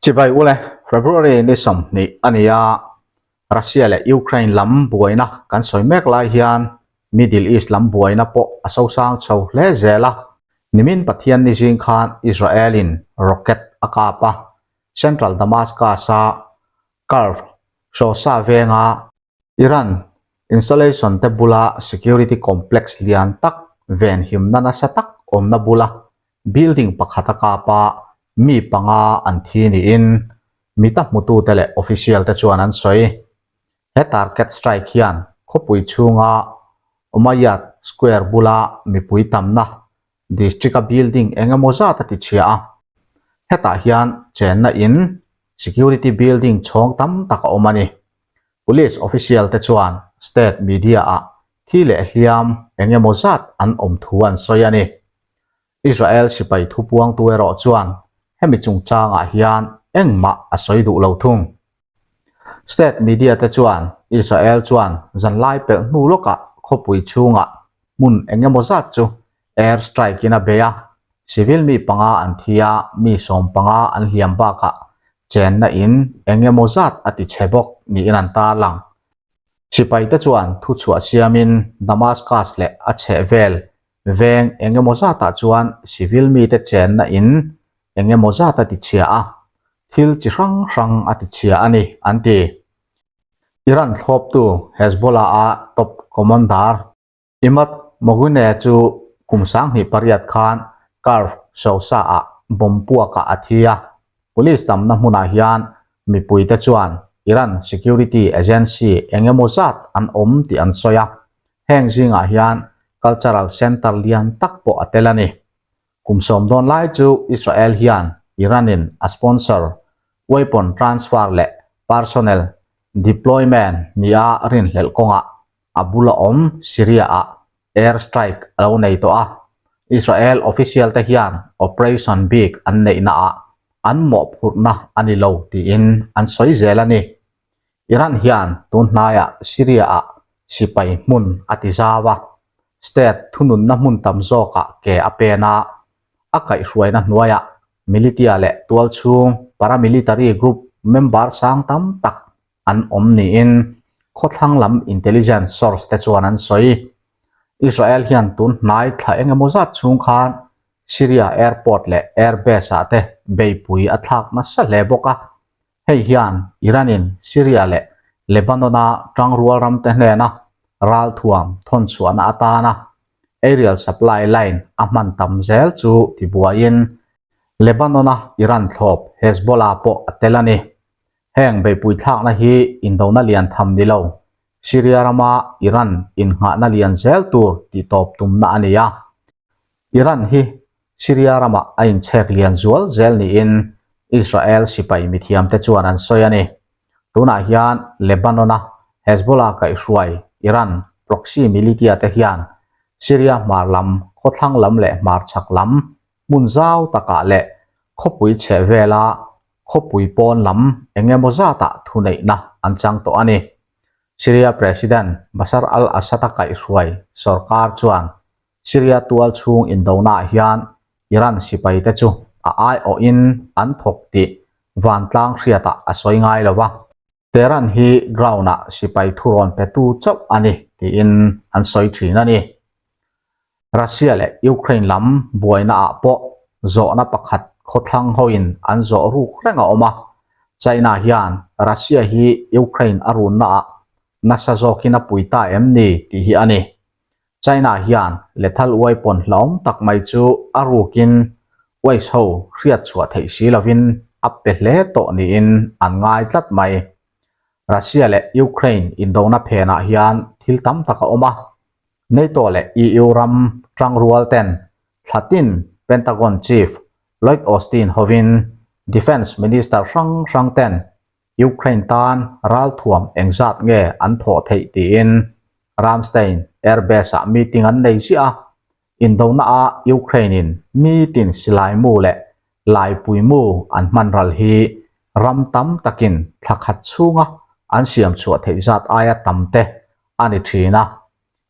Chibai ule, February ni 20 a ni a, Russia leh Ukraine lam buaina kan sawi mek lai hian Middle East lam buaina pawh a sosang chho hle zel a. Nimin Pathian ni zing khan Israel in rocket a kap a, Central Damascus-a Karf Shosa venga Iran installation te bula security complex lian tak venhimna nasa tak awmna bula building pakhat a kap a, mi panga an thi niin mita hmutute leh official te chuan an sawi. He target strike hian khawpui chhunga Umayyad Square bula mipui tamna district-a building eng emaw zat a tichhia a, hetah hian chenna in security building chhawng tam tak a awm a ni. Police official te chuan state media ah thi leh hliam eng emaw zat an awm thu an sawi a ni. Israel sipai thupuangtu erawh chuan hemi chungchangah hian engmah a sawi duh lo thung. State media te chuan Israel chuan zanlai pelh hnu lawkah khawpui chhungah hmun eng emaw zat chu air strike in a bei a, civil mi panga an thi a, mi 15 an hliam bakah chenna in eng emaw zat a ti chhe bawk niin an tarlang. Sipai te chuan thuchhuah siamin Damascus leh a chhehvel veng eng emaw zatah chuan civil mite chenna in eng emaw zat a tichhia a, thil chi hrang hrang a tichhia a ni, an ti. Iran thlawptu Hezbollah-a top commander Imad Mughniyeh chu kum 28 khan Karf Sousa-ah bomb puakah a thi a, police tamna hmunah hian mipuite chuan Iran security agency eng emaw zat an awm tih an sawi a, heng zingah hian cultural center lian tak pawh a tel a ni. Kum 10 dawn lai chu Israel hian Iran-in a sponsor weapon transfer leh personnel deployment nia rinhlelh kawngah a bula awm Syria-ah air strike a lo nei tawh a. Israel official te hian operation bik an neihnaah an mawhphurhna a ni lo tiin an sawi zel a ni. Iran hian tun hnaiah Syria-ah sipai hmun a ti zau a, state thununna hmun tam zawkah ke a pen a, a kaihhruaina hnuaiah militia leh tualchhung paramilitary group member sang tam tak an awm niin khawthlang lam intelligence source te chuan an sawi. Israel hian tun hnai thla eng emaw zat chhung khan Syria airport leh airbase ah te beipui a thlak nasa hle bawk a, Hei hian Iran-in Syria leh Lebanon-a tangrual ramte hnena ralthuam thawnchhuahna atana aerial supply line a hman tam zel chu tibuaiin Lebanon-a Iran thlawp Hezbollah pawh a tel a ni. Heng beihpui thlakna hi indona lian tham ni lo, Syria rama Iran innghahna lian zel tur tihtawp tumna a ni a. Iran hi Syria ramah a inchhek lian zual zel niin Israel sipai mithiamte chuan an sawi a ni. Tunah hian Lebanon-a Hezbollah kaihhruai Iran proxy militia te hian Syria hmar lam, khawthlang lam leh hmar chhak lam hmun zau takah leh khawpui chhehvela khawpui pawn lam eng emaw zatah thuneihna an chang tawh a ni. Syria President Bashar al-Assad-a kaihhruai sorkar chuan Syria tual chhung indonaah hian Iran sipaite chu a aiawhin an thawk tih vantlang hriatah a sawi ngai lo va, Tehran hi ground-ah sipai thurawn petu chauh a ni tiin an sawi thin a ni. Russia leh Ukraine lam buainaah pawh zawhna pakhat khawthlang hoin an zawh ruk reng a awm a, China hian Russia hi Ukraine a runnaah nasa zawkin a pui ta em ni tih hi a ni. China hian lethal weapon hlauhawm tak mai chu a rukin West ho hriat chhuah theih si lovin a pe hle tawh niin an ngai tlat mai. Russia leh Ukraine indona phenah hian thil tam tak a awm a, NATO leh EU ram tangrual ten thlatin Pentagon Chief Lloyd Austin hovin Defence Minister hrang hrang ten Ukraine tan ralthuam engzat nge an thawh theih tiin Ramstein Air Base-ah meeting an nei ziah a, indona-a Ukraine-in nitin silai mu leh laipui mu an hman ral hi ram tam takin thla khat chhunga an siam chhuah theih zat aia tam te a ni thin a,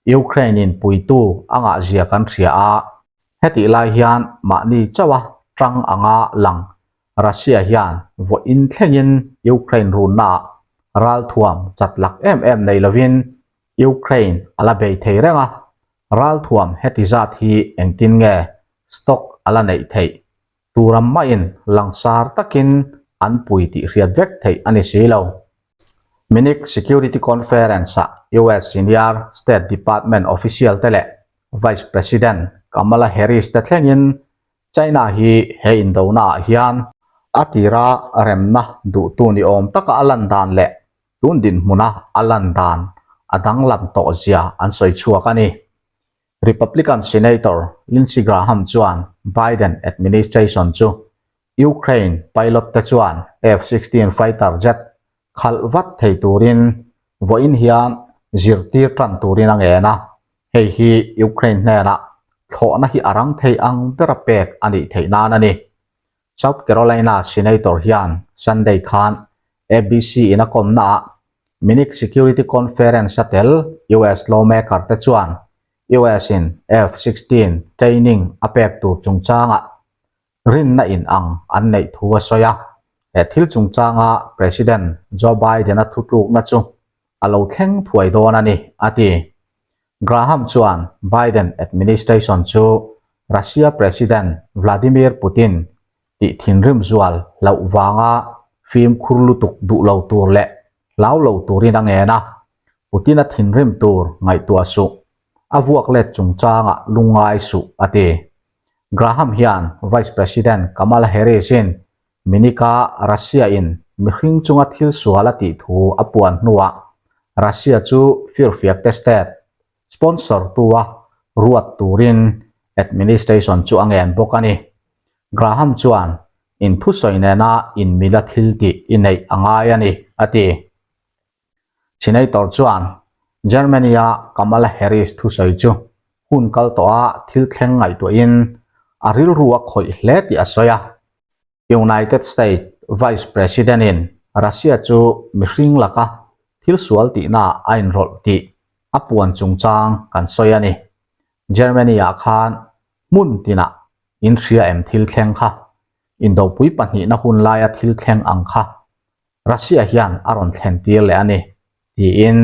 Ukraine-in puitu a ngahzia kan hria a, hetih lai hian mahni chauha tang anga lang. Russia hian vawiin thlengin Ukraine runnaah ralthuam chat lak em em nei lovin Ukraine a la bei thei reng a, ralthuam heti zat hi engtin nge stock a la neih theih? Turam maiin langsar takin an pui tih hriat vek theih a ni si lo. Munich Security Conference-ah US Senior State Department official te leh Vice President Kamala Harris te thlengin China hi he indonaah hian a tira remna duhtu ni awm taka a lan dan leh tun dinhmuna a lan dan a danglam tawh zia an sawi chhuak a ni. Republican Senator Lindsey Graham chuan Biden administration chu Ukraine pilot te chuan F-16 fighter jet khalh vat thei turin vawiin hian zirtir tan turin a ngen a, hei hi Ukraine hnenah thlawhna hi a rang thei ang bera pek a nih theih nan a ni. South Carolina Senator hian Sunday khan ABC in a kawmnaah Munich Security Conference a tel US lawmaker te chuan US in F-16 training a pek tur chungchangah rinna in ang an neih thu a sawi a, he thil chungchanga President Joe Biden-a thutlukna chu a lo thleng thuai dawn a ni, a ti. Graham chuan Biden administration chu Russia President Vladimir Putin tih thinrim zual hlauh vanga fimkhur lutuk duh lo tur leh hlau lo turin a ngen a, Putin-a thinrim tur ngaihtuah suh, a vuak let chungchangah lungngai suh, a ti. Graham hian Vice President Kamala Harris-in Minika Russia-in mihring chunga thil sual a tih thu a puan hnuah Russia chu firfiak te state sponsor tua ruat turin administration chu a ngen bawk a ni. Graham chuan inthusawi nena inmila thil tih i neih a ngai a ni, a ti. Senator chuan Germany-a Kamala Harris thusawi chu hun kal tawha thil thleng ngaihtuahin a rilru a khawih hle tih a sawi a. United States Vice President-in Russia chu mihring laka thil sual tihnaah a inrawlh tih a puan chungchang kan sawi a ni. Germany-ah khan hmun tinah inhria em thil thleng kha? Indopui pahnihna hun laia thil thleng ang kha Russia hian a rawn thlen tir leh a ni, tiin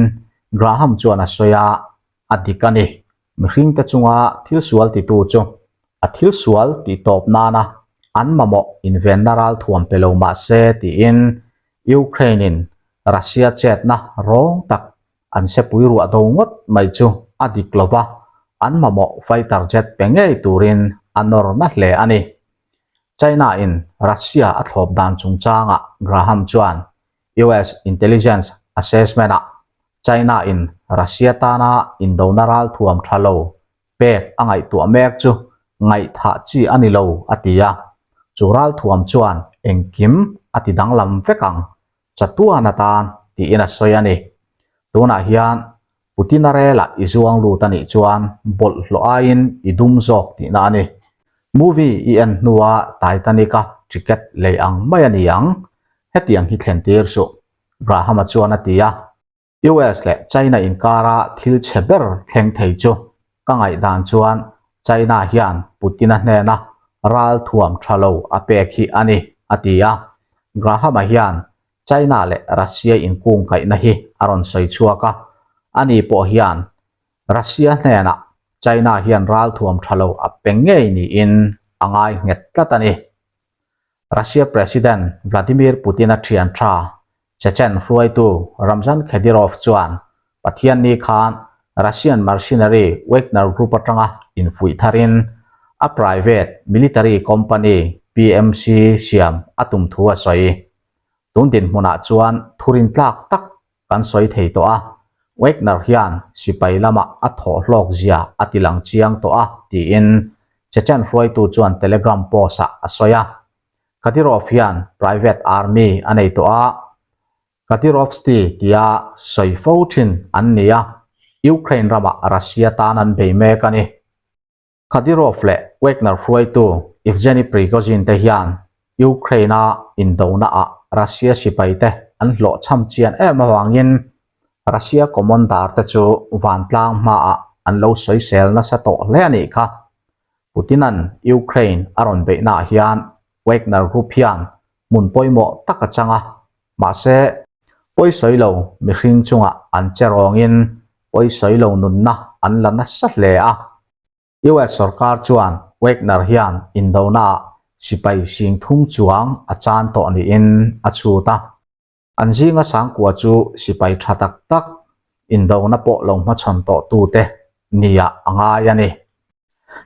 Graham chuan a sawi a, a dik a ni. Mihringte chunga thil sual titu chu a thil sual tih tawp nana an mamawh invenna ralthuam pe lo mah se tiin Ukraine-in Russia chetna rawng tak an sepui ruah do ngawt mai chu a dik lo va, an mamawh fighter jet pe ngei turin a nawr na hle a ni. China-in Russia a thlawp dan chungchangah Graham chuan US intelligence assessment-ah China-in Russia tana indona ralthuam tha lo pek a ngaihtuah mek chu ngaihthah chi a ni lo a ti a, chu ralthuam chuan engkim a ti danglam vek ang chatuan atan tiin a sawi a ni. Tunah hian Putina relah i zuang lut a nih chuan bawlhhlawh aiin i dum zawk tihna a ni. Movie i en hnua Titanic-a ticket lei ang mai a ni ang. Hetiang hi thlen tir suh, Graham-a chuan a ti a. US leh China inkara thil chhe ber thleng thei chu ka ngaihdan chuan China hian Putina hnena ral thuam tha lo a pek hi a ni, a ti a. Graham-a hian China leh Russia inkungkaihna hi a rawn sawi chhuak a, ani pawh hian Russia hnenah China hian ralthuam tha lo a pe ngei niin a ngai nghet tlat a ni. Russia President Vladimir Putin-a thian tha Chechen hruaitu Ramzan Kadyrov chuan Pathianni khan Russian mercenary Wagner Group atanga infuih tharin a private military company PMC siam a tum thu a sawi. Tun dinhmunah chuan thurin tlak tak kan sawi thei tawh a, Wagner hian sipai lamah a thawh hlawk zia a ti lang chiang tawh a, tiin Chechen hruaitu chuan Telegram post-ah a sawi a. Kadyrov hian private army a nei tawh a, Kadyrovsky tia sawi fo thin an ni a, Ukraine ramah Russia tan an bei mek a ni. Kadyrov leh Wagner hruaitu Yevgeny Prigozhin te hian Ukraine-a indonaah Russia sipaite an hlawhchham chian em avangin Russia commander te chu vantlang hmaah an lo sawisel nasa tawh hle a nih kha. Putin-a'n Ukraine a rawn beihnaah hian Wagner Group hian. hmun pawimawh tak a chang a, mahse, pawisawi lo mihring chungah an che rawngin pawisawi lo nunna an la nasa hle a. US sorkar chuan Wagner hian indonaah sipai singthum chuang a chan tawh niin a chhut a. An zinga sangkua chu sipai tha tak tak indona pawh lo hmachhawn tawh tute niah a ngai a ni.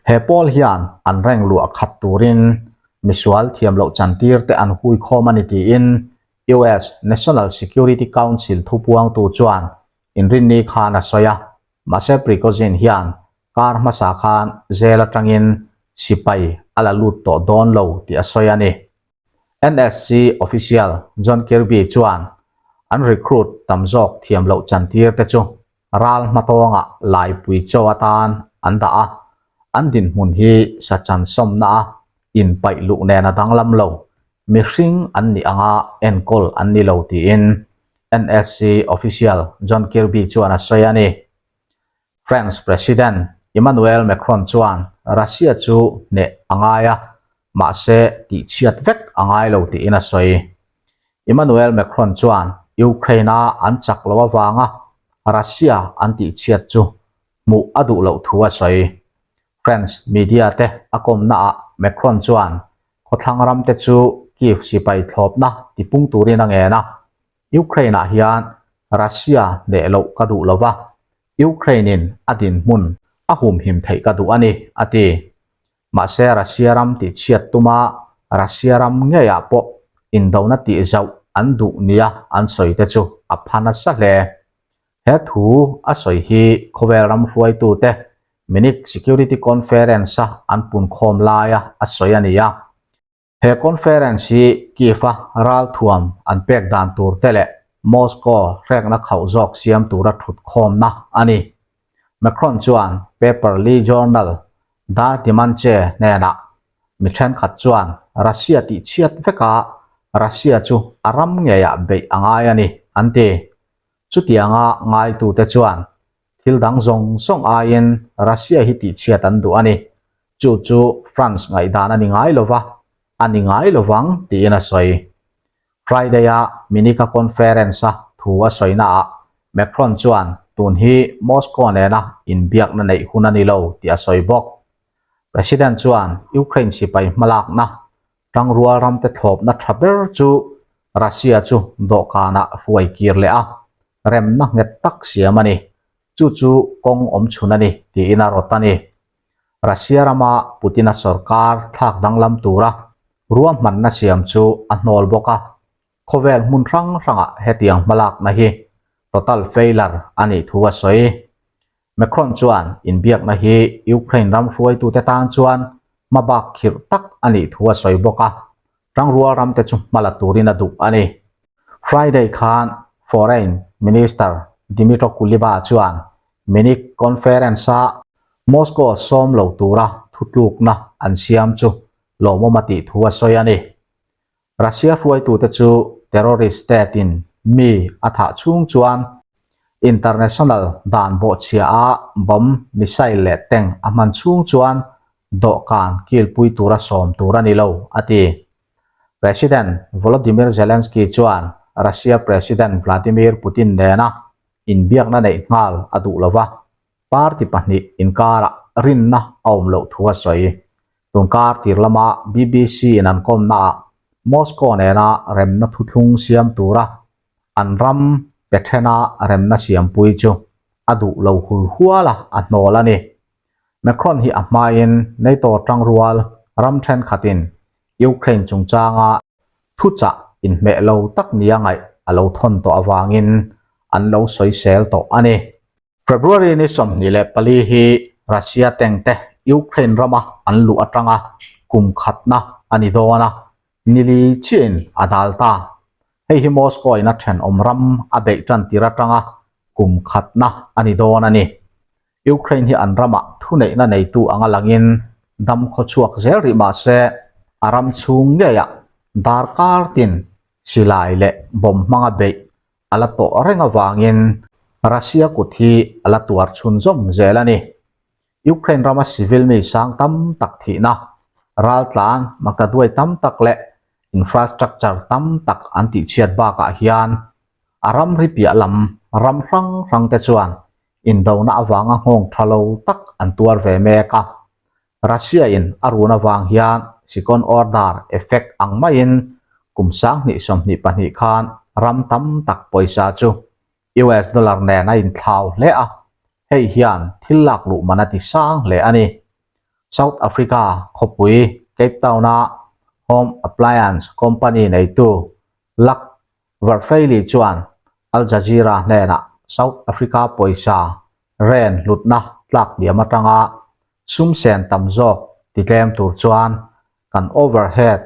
He pawl hian an reng luah khat turin misual thiam loh chantir te an hui khawm a ni tiin US National Security Council thupuangtu chuan inrinni khan a sawi a, mahse Prigozhin hian kar hmasa khan jail atangin sipai a la lut tawh dawn lo tih a sawi a ni. NSC official John Kirby chuan an recruit tam zawk thiam loh chantir te chu ral hmatawngah laipui chaw atan an dah a, an dinhmun hi sachan sawmna a inpaih luh nen a danglam lo, mihring an nih anga enkawl an ni lo tiin NSC official John Kirby chuan a sawi a ni. France President Emmanuel Macron chuan Russia chu hneh a ngai a, mahse tihchhiat vek a ngai lo tiin a sawi. Emmanuel Macron chuan Ukraine-a an chak loh avanga Russia an tihchhiat chu hmuh a duh loh thu a sawi. France media te a kawmnaah Macron chuan khawthlang ramte chu Kyiv sipai thlawpna tipung turin a ngen a, Ukraine-ah hian Russia hneh loh ka duh lo va, Ukraine-in a dinhmun a humhim theih ka duh a ni, a ti. Mahse Russia ram tihchhiat tuma Russia ram ngeiah pawh indona tihzauh an duh nia an sawi te chu a pha nasa hle. He thu a sawi hi khawvel ram hruaitute Munich Security Conference-a an punkhawm laia a sawi a ni a. He conference hi Kyiv-a ralthuam an pek dan tur te leh Moscow hrekna khauh zawk siam tura thutkhawmna a ni. Macron chuan paper li journal Da Dimanche hnenah mi thenkhat chuan Russia tihchhiat veka Russia chu a ram ngeiah beih a ngai a ni, an ti. Chutianga ngaitute chuan Thil dang zawng zawng aiin Russia hi tihchhiat an duh a ni. Chu chu France ngaihdan a ni ngai lo va, a ni ngai lo vang tiin a sawi. Friday-a Munich-a conference-a thu a sawinaah Macron chuan tun hi Moscow nena inbiakna neih hun a ni lo tih a sawi bawk. President chuan Ukraine sipai hmalakna Tangrual ramte thlawpna tha ber chu Russia chu dawhkanah hruai kir leh a, remna nghet tak siam a ni. Chu chu kawng awm chhun a ni, tiin a rawt a ni. Russia rama Putin-a sorkar thlak danglam tura ruahmanna siam chu a hnawl bawk a, khawvel hmun hrang hrangah hetiang hmalakna hi total failure a nih thu a sawi. Macron chuan inbiakna hi Ukraine ram hruaitute tan chuan hmabak khirh tak a nih thu a sawi bawk a, tangrual ramte chu hma la turin a duh a ni. Friday khan Foreign Minister Dmytro Kuleba chuan Munich Conference-a Moscow sawm lo tura thutlukna an siam chu lawmawm a tih thu a sawi a ni. Russia hruaitute chu terrorist state in mi a thah chhung chuan international dan bawhchhia a bomb, missile leh tank a hman chhung chuan dawhkan kilpui tura sawm tur a ni lo, a ti. President Volodymyr Zelensky chuan Russia President Vladimir Putin nena inbiakna neih nghal a duh lo va, party pahnih inkarah rinna a awm loh thu a sawi. Tunkar tir lama BBC in an kawmnaah Moscow nena remna thuthlung siam tura an ram pe thena remna siampui chu a duh lo hul hual a, a hnawl a ni. Macron hi a hmain NATO tangrual ram thenkhatin Ukraine chungchanga thuchah inhmeh lo tak nia ngaih a lo thawn tawh avangin an lo sawisel tawh a ni. February ni 24 hi Russia tank te Ukraine rama an luh atanga kum khatna a ni dawn a, nili chiahin a dal ta. Hei hi Moscow in a thenawm ram a beih tan tir atanga kum khatna a ni dawn a ni. Ukraine hi an ramah thuneihna neitu anga langin dam khawchhuak zel rih mah se a ram chhung ngeiah darkar tin silai leh bomb hmanga beih a la tawh reng avangin Russia kut hi a la tuar chhunzawm zel a ni. Ukraine rama civil mi sang tam tak thihna, raltlan maktaduai tam tak leh Infrastructure tam tak an tihchhiat bakah hian a ramri piah lam ram hrang hrang te chuan indona avanga nghawng tha lo tak an tuar ve mek a. Russia in a run avang hian second order effect ang maiin kum 2022 khan ram tam tak pawisa chu US dollar nen a inthlau hle a, hei hian thil lak luh man a ti sang hle a ni. South Africa khawpui Cape Town-a home appliance company neitu Luc Verfaillie chuan Al Jazeera hnenah South Africa pawisa ren hlutna tlak hniam atanga sum sen tam zawk titlem tur chuan kan overhead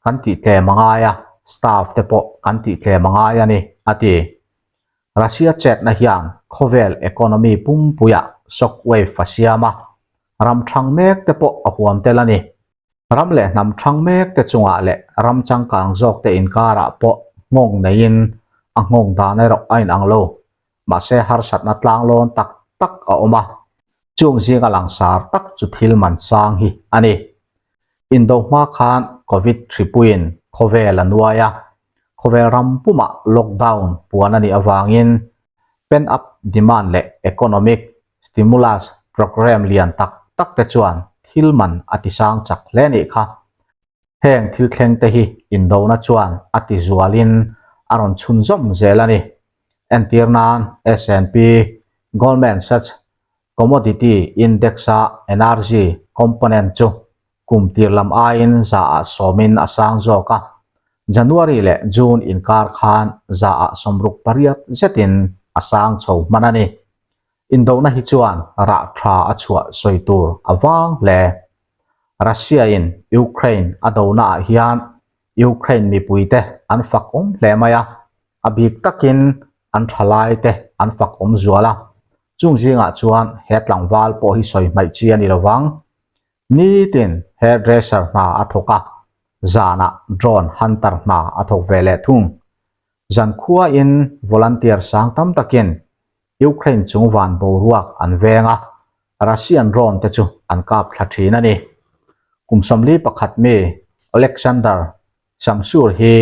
kan tihtlem a ngai a, staff te pawh kan tihtlem a ngai a ni, a ti. Russia chetna hian khawvel economy pumpuiah shock wave a siam a, ram thang mek te pawh a huam tel a ni. Ram leh hnam thang mek te chungah leh ram changkang zawk te inkarah pawh nghawng neiin a nghawng dan erawh a inang lo. Mahse harsatna tlanglawn tak tak a awm a, chung zinga langsar tak chu thil man sang hi a ni. Indo hma khan Covid hripuiin khawvel a nuai a, khawvel ram pumah lockdown puan a nih avangin pent-up demand leh economic stimulus programme lian tak tak te chuan thil man a tisang chak hle nih kha. Heng thil thleng te hi indona chuan a ti zualin a rawn chhunzawm zel a ni. Entir nan S&P, Goldman Sachs Commodity Index-a energy component chu kum tir lam aiin zaah sawmin a sang zawk a, January leh June inkar khan zaah 68 zetin a sang chho hman a ni. Indona hi chuan rah tha a chhuah sawi tur a vang hle. Russia-in Ukraine a donaah hian Ukraine mipuite an fak awm hle mai a, a bik takin an thalaite an fak awm zual a. Chung zingah chuan he tlangval pawh hi sawi hmaih chi a ni lovang. Nitin hairdresser hna a thawk a, zanah drone hunter hna a thawk ve leh thung. Zankhuain volunteer sang tam takin Ukraine chung van boruak an veng a, Russian drone te chu an kap thla thin a ni. Kum 41 mi Oleksandr Shamsur hi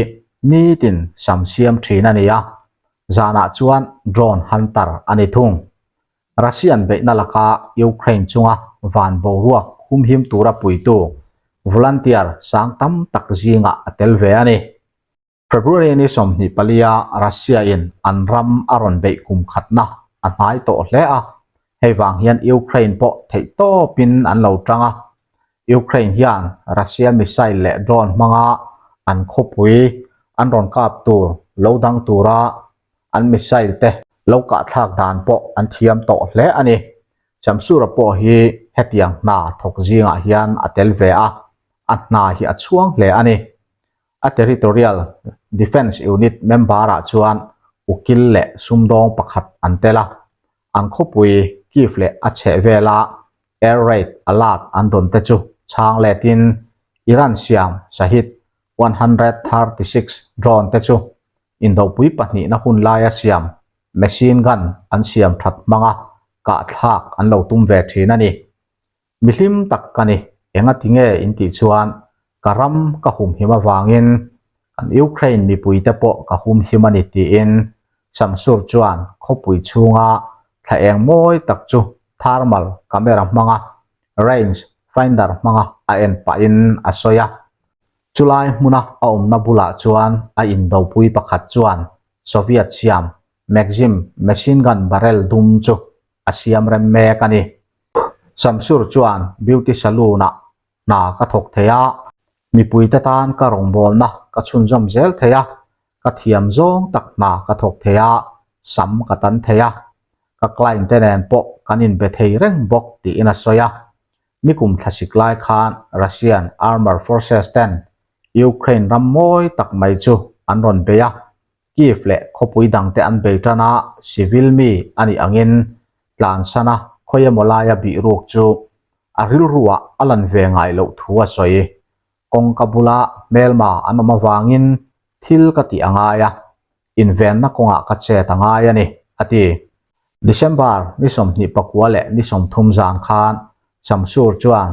nitin sam siam thin a ni a, zanah chuan drone hunter a ni thung. Russian beihna laka Ukraine chunga van boruak humhim tura puitu volunteer sang tam tak zingah a tel ve a ni. February ni 24-a Russia-in an ram a rawn beih kum khatna a hnai tawh hle a, hei vang hian Ukraine pawh theihtawpin an lo tang a. Ukraine hian Russia missile leh drone hmanga an khawpui an rawn kap tur lo dang tura an missile te lo kahthlak dan pawh an thiam tawh hle a ni. Shamsura pawh hi hetiang hna thawk zingah hian a tel ve a, a hna hi a chhuang hle a ni. A Territorial Defence Unit member-ah chuan ukil leh sumdawng pakhat an tel a, an khawpui Kyiv leh a chhehvela air raid alert an dawn te chu chhang letin Iran siam Shahed 136 drone te chu indopui pahnihna hun laia siam machine gun an siam that hmanga kahthlak an lo tum ve thin a ni. Mi hlim tak ka ni, enga ti nge in tih chuan ka ram ka humhim avangin kan Ukraine mipuite pawh ka humhim a ni tiin Shamsur chuan khawpui chhunga thla eng mawi tak chu thermal camera hmanga range finder hmanga a en pahin a sawi a. Chulai hmuna a awmna bulah chuan a indopui pakhat chuan Soviet siam Maxim machine gun barrel dum chu a siam rem mek a ni. Shamsur chuan beauty saloon-ah hna ka thawk thei a, mipuite tan ka rawngbawlna ka chhunzawm zel thei a, ka thiam zawng tak hna ka thawk thei a, sam ka tan thei a, ka client te nen pawh kan inbe thei reng bawk tiin a sawi a. Nikum thlasik lai khan Russian Armour Forces ten Ukraine ram mawi tak mai chu an rawn bei a, Kyiv leh khawpui dangte an bei tan a, civil mi a nih angin tlansana khawi emaw laia bih ruk chu a rilruah a lan ve ngai loh thu a sawi. Kawngka bula hmelma an awm avangin thil ka tih a ngai a, invenna kawngah ka chet a ngai a ni, a ti. December ni 24 leh ni 30 zan khan Shamsur chuan,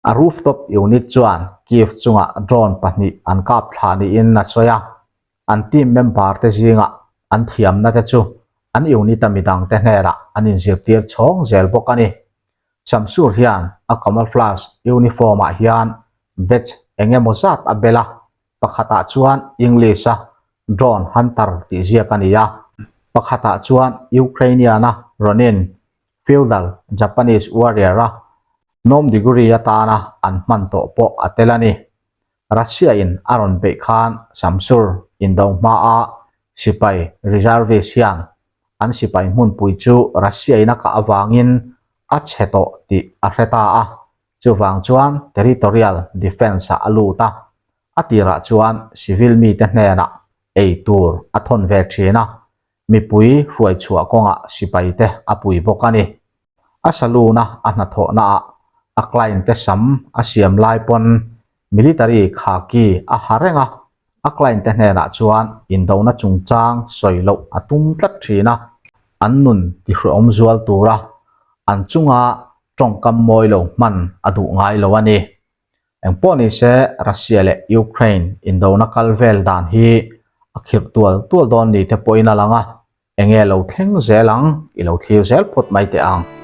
A rooftop unit chuan Kyiv chungah drone pahnih an kap thla niin a sawi a, an team member te zingah an thiamna te chu an unit a midang te hnenah an inzirtir chhawng zel bawk a ni. Samsur hian a camouflage uniform ah hian badge eng emaw zat a bel a, pakhatah chuan English a Drone Hunter tih ziak a ni a, pakhatah chuan Ukrainian-a Ronin, feudal Japanese warrior-a nom degree atana an hman tawh pawh a tel a ni. Russia-in a rawn beih khan Samsur indo hmaa sipai reservist hian an sipai hmunpui chu Russia-in a kah avangin a chhe tawh tih a hre ta a, chuvang chuan territorial defence-ah a lut a, a tirah chuan civil mite hnenah ei tur a thawn ve thin a, mipui hruai chhuah kawngah sipaite a pui bawk a ni. A saloon-a a hnathawhnaah a client-te sam a siam lai pawn military khaki a ha reng a, a client-te hnenah chuan indona chungchang sawi loh a tum tlat thin a, an nun tihruawm zual tura an chunga tawngkam mawi lo hman a duh ngai lo a ni. Engpawh ni se Russia leh Ukraine indona kal vel dan hi a khirh tual tual dawn ni te pawhin a lang a, enge lo thleng zel ang i lo thlir zel phawt mai teh ang.